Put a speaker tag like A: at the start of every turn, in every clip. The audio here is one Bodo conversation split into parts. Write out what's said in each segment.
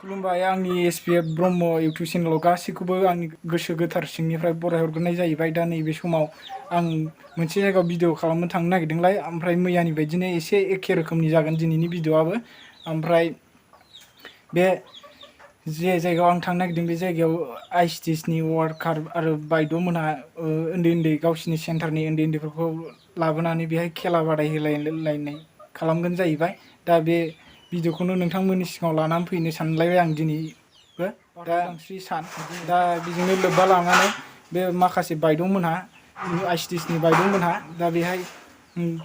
A: खुलुमबाय आंनि एसपिएफ ब्रह्म इउटुब चेनेलाव गासैखौबो आंनि गोसो गोथार सिंनिफ्राय बरायहरग्रोनाय जाहैबाय। दा नैबे समाव आं मोनसे जायगायाव भिडिअ खालामनो थांनो नागिरदोंलाय, ओमफ्राय मैयानि बायदिनो एसे एखे रोखोमनि जागोन दिनैनि भिडिअआबो। ओमफ्राय बे जे जायगायाव आं थांनो नागिरदों बे जायगायाव आइसिटिएसनि वार्कार आरो बायद'मोनहा उन्दै उन्दै गावसिनि सेन्टारनि उन्दै उन्दैफोरखौ लाबोनानै बेहाय खेला बादायलायनाय खालामगोन जाहैबाय। दा बे भिडिअखौनो नोंथांमोननि सिगाङाव लानानै फैनो सानलायबाय आं दिनैबो। दा उदांस्रि सान, दा बेजोंनो लोब्बा लानानै बे माखासे बायद'मोनहा आइसिटिएसनि बायद'मोनहा दा बेहाय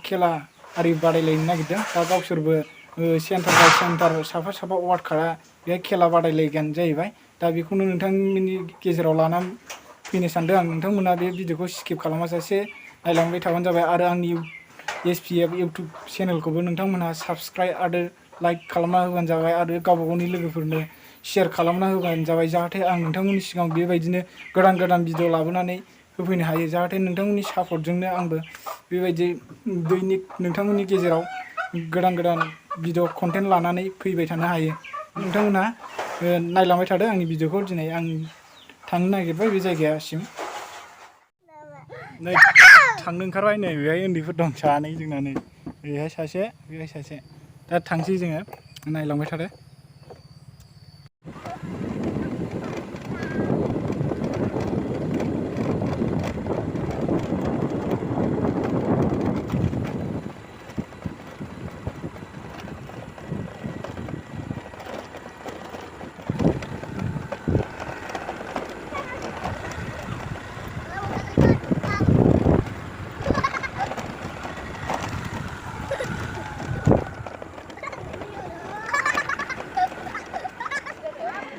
A: खेला आरि बादायलायनो नागिरदों। दा गावसोरबो सेन्टार बाय सेन्टार साफा साफा वार्कारा बेहाय खेला बादायलायगोन जाहैबाय। दा बेखौनो नोंथांमोननि गेजेराव लानानै फैनो सानदों आं। नोंथांमोना बे भिडिअखौ स्किप खालामाजासे नायलांबाय थाबानो जाबाय। आरो आंनि एसपिएफ इउटुब चेनेलखौबो नोंथांमोनहा साबस्क्राइब आरो लाइक खालामना होबानो जाबाय, आरो गावबा गावनि लोगोफोरनो शेयार खालामना होबानो जाबाय, जाहाथे आं नोंथांमोननि सिगाङाव बेबायदिनो गोदान गोदान भिडिअ लाबोनानै होफैनो हायो। जाहाथे नोंथांमोननि सापर्टजोंनो आंबो बेबायदि दैनिक नोंथांमोननि गेजेराव गोदान गोदान भिडिअ कन्टेन्ट लानानै फैबाय थानो हायो। नोंथांमोनहा नायलांबाय थादो आंनि भिडिअखौ। दिनै आं थांनो नागिरबाय बे जायगासिम। नै थांनो ओंखारबाय, नै बेहाय उन्दैफोर दं सानै जोंना, नै बेहाय सासे बेहाय सासे। दा थांसै जोङो, नायलांबाय थादो।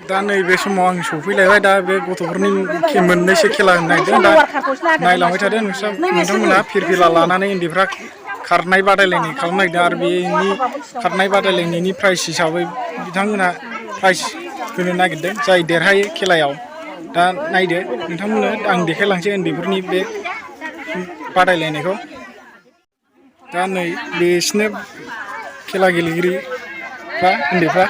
A: दा नैबे समाव आं सफैलायबाय। दा बे गथ'फोरनि मोननैसो खेला होनो नागिरदों। दा नायलांबाय थादो नोंथांमोनहा फिरफिला लानानै उन्दैफ्रा खारनाय बादायलायनाय खालामनो नागिरदों। आरो बेनि खारनाय बादायलायनायनि प्राइज हिसाबै बिथांमोनहा प्राइज होनो नागिरदों जाय देरहायो खेलायाव। दा नायदो नोंथांमोननो आं देखायलांसै उन्दैफोरनि बे बादायलायनायखौ। दा नै बिसोरनो खेला गेलेगिरिफ्रा उन्दैफ्रा।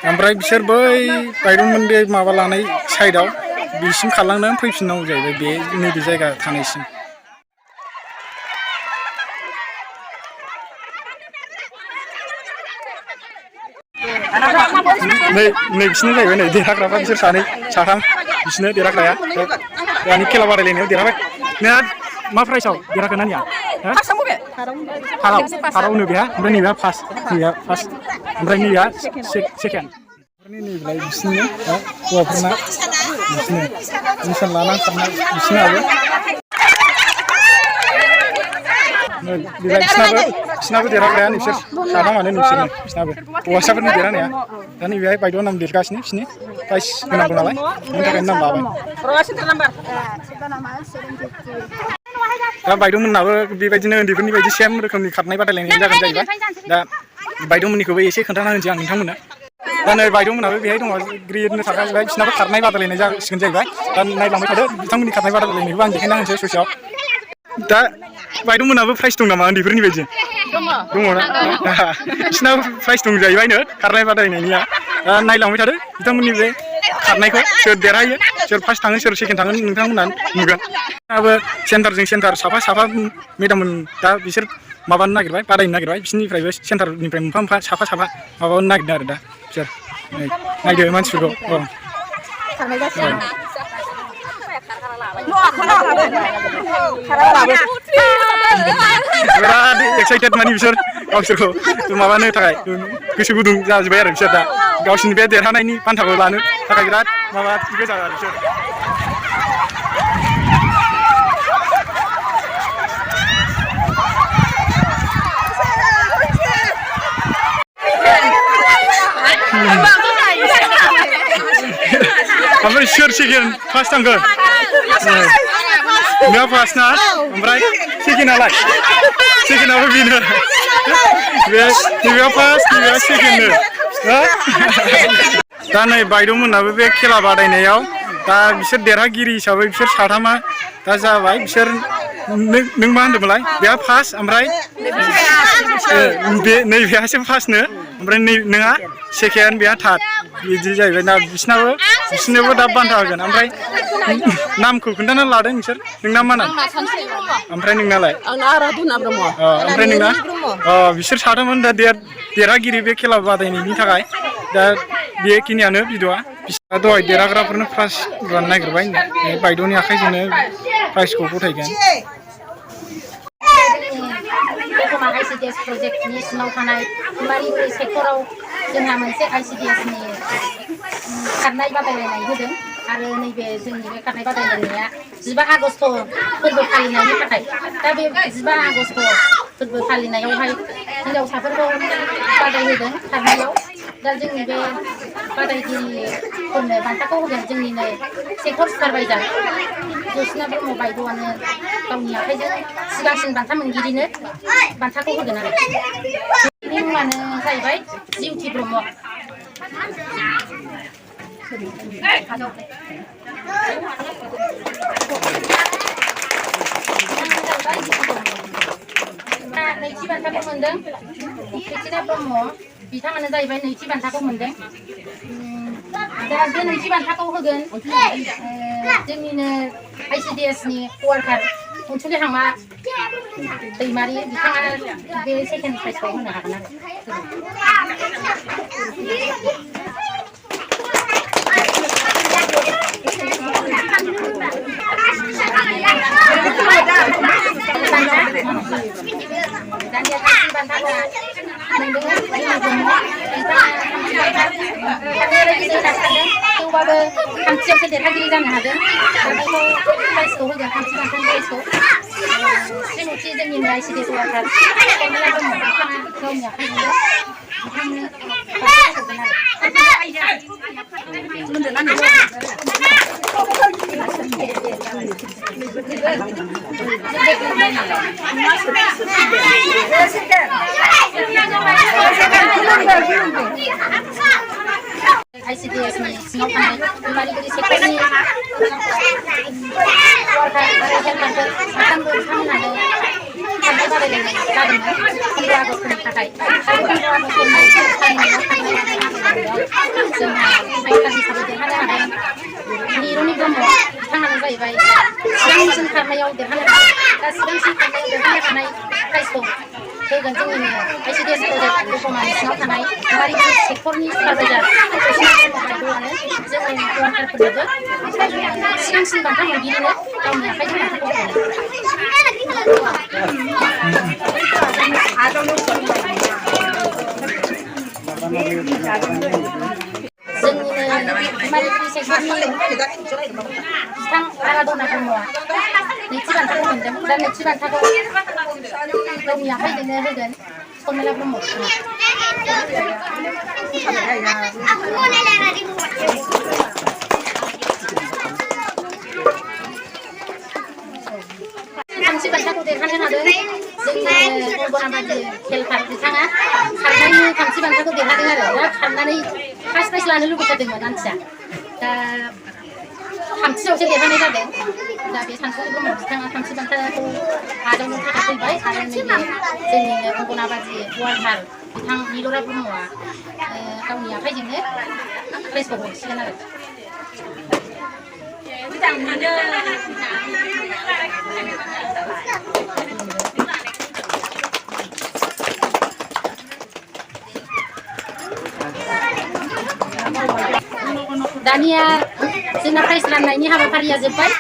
A: ओमफ्राय बिसोर बै बायद'मोन बे माबा लानाय साइडआव बिसिम खारलांनानै फैफिननांगौ जाहैबाय, बे नैबे जायगा थानायसिम। नै बिसोरनो जाहैबाय, नै देरहाग्राफ्रा बिसोर सानै साथाम, बिसोरनो देरहाग्राया। दानि खेला बादायलायनायाव देरहाबाय। नोंहा मा प्राइजआव देरहाखो नानिया? फारावनो बेहा, ओमफ्राय नैबेहा फार्स्ट, नैबेहा फार्स्ट, ओमफ्राय नैबेहा सेकेन्ड। नैबेलाय बिसोरनो हौवाफोरना, बिसोरनो मिसन लाना खारनाय बिसोरनाबो। बिसोरनाबो देरहाग्राया नोंसोर साथामानो, नोंसोरनो बिसोरनाबो हौवासाफोरनि देरहानाया। दा नैबेहाय बायद' नाम लिरगासिनो, बिसोरनि प्राइज होनांगौ नालाय बेनि थाखायनो नाम लाबाय। दा बायद'मोनहाबो बेबायदिनो उन्दैफोरनि बायदि सेम रोखोमनि खारनाय बादायलायनाय जागोन जाहैबाय। दा बायद'मोननिखौबो एसे खोन्थाना होनोसै आं नोंथांमोननो। दा नै बायद'मोनहाबो बेहाय दङ, ग्रिदनो थाखाबाय। बिसोरनाबो खारनाय बादायलायनाय जासिगोन जाहैबाय। दा नायलांबाय थादो बिथांमोननि खारनाय बादायलायनायखौबो आं देखायना होनोसै ससेयाव। दा बायद'मोनहाबो प्राइज दं नामा उन्दैफोरनि बायदि? दङना? बिसोरनाबो प्राइज दं जाहैबायनो खारनाय बादायलायनायनिया। दा नायलांबाय थादो बिथांमोननि बे खारनायखौ, सोर देरहायो सोर फार्स्ट थाङो सोर सेकेन्ड थाङो नोंथांमोनहा नुगोन। दाबो सेन्टारजों सेन्टार साफा साफा मेदाममोन दा बिसोर माबानो नागिरबाय, बादायनो नागिरबाय। बिसोरनिफ्रायबो सेन्टारनिफ्राय मोनफा मोनफा साफा साफा माबानो नागिरदों आरो दा बिसोर। नायदो मानसिफोरखौ। बिराद एक्साइटेड माने बिसोर गावसोरखौ माबानो थाखाय गोसो गुदुं जाजोब्बाय आरो बिसोर दा गावसोरनि बे देरहानायनि बान्थाखौ लानो थाखाय बिराद माबा गोजा आरो बिसोर। ओमफ्राय सोर सेकेन्ड फार्स्ट थांगोन? नोंहा फार्स्ट ना? ओमफ्राय सेकेन्डआलाय? सेकेन्डआबो बेनो। नैबेहा फार्स्ट, नैबेहा सेकेन्डनो। दा नै बायद'मोनहाबो बे खेला बादायनायाव दा बिसोर देरहागिरि हिसाबै बिसोर साथामा दा जाबाय बिसोर नों मा होनदोंमोनलाय बेहा फार्स्ट ओमफ्राय बे नैबेहासो फार्स्टनो ओमफ्राय नोंहा सेकेन्ड बेहा थार्ड बिदि जाहैबाय दा बिसोरनोबो दा बान्था होगोन ओमफ्राय नामखौ खोन्थानानै लादों नोंसोर नोंना मा नाम ओमफ्राय नोंनालाय ओमफ्राय नोंना बिसोर साथामोन दा देरहागिरि बे खेला बादायनायनि थाखाय दा बेखिनियानो भिडिअ'आ बिसोर दहाय देरहाग्राफोरनो प्राइज राननो नागिरबाय बायद'नि आखाइजोंनो प्राइजखौ गथायगोन
B: दतमा ICDS प्रजेक्टनि सिङाव थानाय कुमारिगुरि सेक्टराव जोंहा मोनसे ICDSनि खारनाय बादायलायनाय होदों आरो नैबे जोंनि बे खारनाय बादायलायनाया 15 आगस्ट फोरबो फालिनायनि थाखाय दा बे 15 आगस्ट फोरबो फालिनायावहाय हिन्जावसाफोरखौ बादायहोदों खारनायाव दा जोंनि बे बादायगिरिफोरनो बान्थाखौ होगोन जोंनिनो सेक्टर सुपारभाइजार जसिना ब्रह्म बायद'आनो गावनि आखाइजों सिगांसिन बान्था मोनगिरिनो बान्थाखौ होगोन आरो बेनि मुङानो जाहैबाय जिउथि ब्रह्म नैथि बान्थाखौ मोनदों क्रिस्टिना ब्रह्म बिथाङानो जाहैबाय नैथि बान्थाखौ मोनदों दा बे नैथि बान्थाखौ होगोन जोंनिनो ICDSनि वार्कार अनसुलि हांमा दैमारि बिथाङा बे सेकेन्ड प्राइजखौ होनो हागोन आरो दानिया थामथि बान्थाखौ मोनदों थेवबाबो थामथियावसो देरहागिरि जानो हादों बेखौ प्राइजखौ होगोन थामथि बान्थानि प्राइजखौ श्रीमती जोंनिनो ICDS वार्कार कमला ब्रह्म बिथाङा गावनि आखाइजोंनो बिथांनो ICDSनि सिङाव थानाय कुमारिगुरि सेक्टरनि वार्कार आरो हेल्पारफोर साथामबो बिथांमोनानो खारनाय बादायलायनाय जादोंमोन 15 आगस्टनि थाखाय आरो 15 आगस्टनि जोंहा वार्कार हिसाबै देरहानो हादों निरनि ब्रह्म बिथाङानो जाहैबाय सिगांसिन खारनायाव देरहानो हादों दा सिगांसिन खारनायाव देरहानो हानाय प्राइजखौ होगोन जोंनिनो ICDS प्रजेक्ट दतमानि सिङाव थानाय कुमारिगुरि सेक्टरनि सुपारभाइजार बायद'आनो जोंनि वार्कारफोरनोबो सिगांसिन बान्था मोनगिरिनो गावनि आखाइजों बान्थाखौ होगोन जोंनिनो कुमारिगुरि सेक्टरनि बिथां आराधना ब्रह्मआ नैथि बान्थाखौ मोनदों दा नैथि बान्थाखौ गावनि आखाइजोंनो होगोन कमला ब्रह्म थामथि बान्थाखौ देरहानो हादों जोंनि अगनाबादि हेल्पार बिथाङा खारनायनि थामथि बान्थाखौ देरहादों आरो दा खारनानै फार्स्ट प्राइज लानो लुबैथारदोंमोन मानसिया दा थामथियावसो देरहानाय जादों दा बे सानसुलि ब्रह्म बिथाङा थामथि बान्थाखौ आजावनो थाखाय फैबाय आरो नैबे जोंनिनो अगनाबादि वार्कार बिथां निलरा ब्रह्मआ गावनि आखाइजोंनो प्राइजखौ हरसिगोन आरो दानिया जोंना प्राइज राननायनि हाबाफारिया जोब्बाय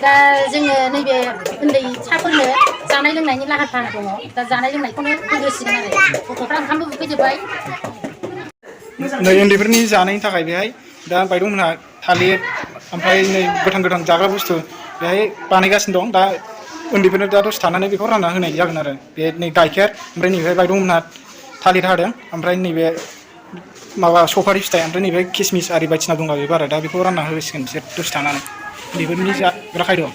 B: दा जोङो नैबे उन्दैसाफोरनो जानाय लोंनायनि लाहार फाहार दङ दा जानाय लोंनायखौनो होग्रोसिगोन आरो गथ'फ्रा ओंखामबो उखैजोब्बाय
A: नै उन्दैफोरनि जानायनि थाखाय बेहाय दा बायद'मोनहा थालिर ओमफ्राय नै गोथां जाग्रा बुस्थु बेहाय बानायगासिनो दं दा उन्दैफोरनो दा दसे थानानै बेखौ रानना होनाय जागोन आरो बे नै गाइखेर ओमफ्राय नैबे बायद'मोनहा थालिर हादों ओमफ्राय नैबे माबा सफारि फिथाइ ओमफ्राय नैबे किसमिस आरि बायदिसिना दंलाजोबो आरो दा बेखौ रानना होसिगोन बिसोर दसे थानानै उन्दैफोरनि जाग्रा खायद'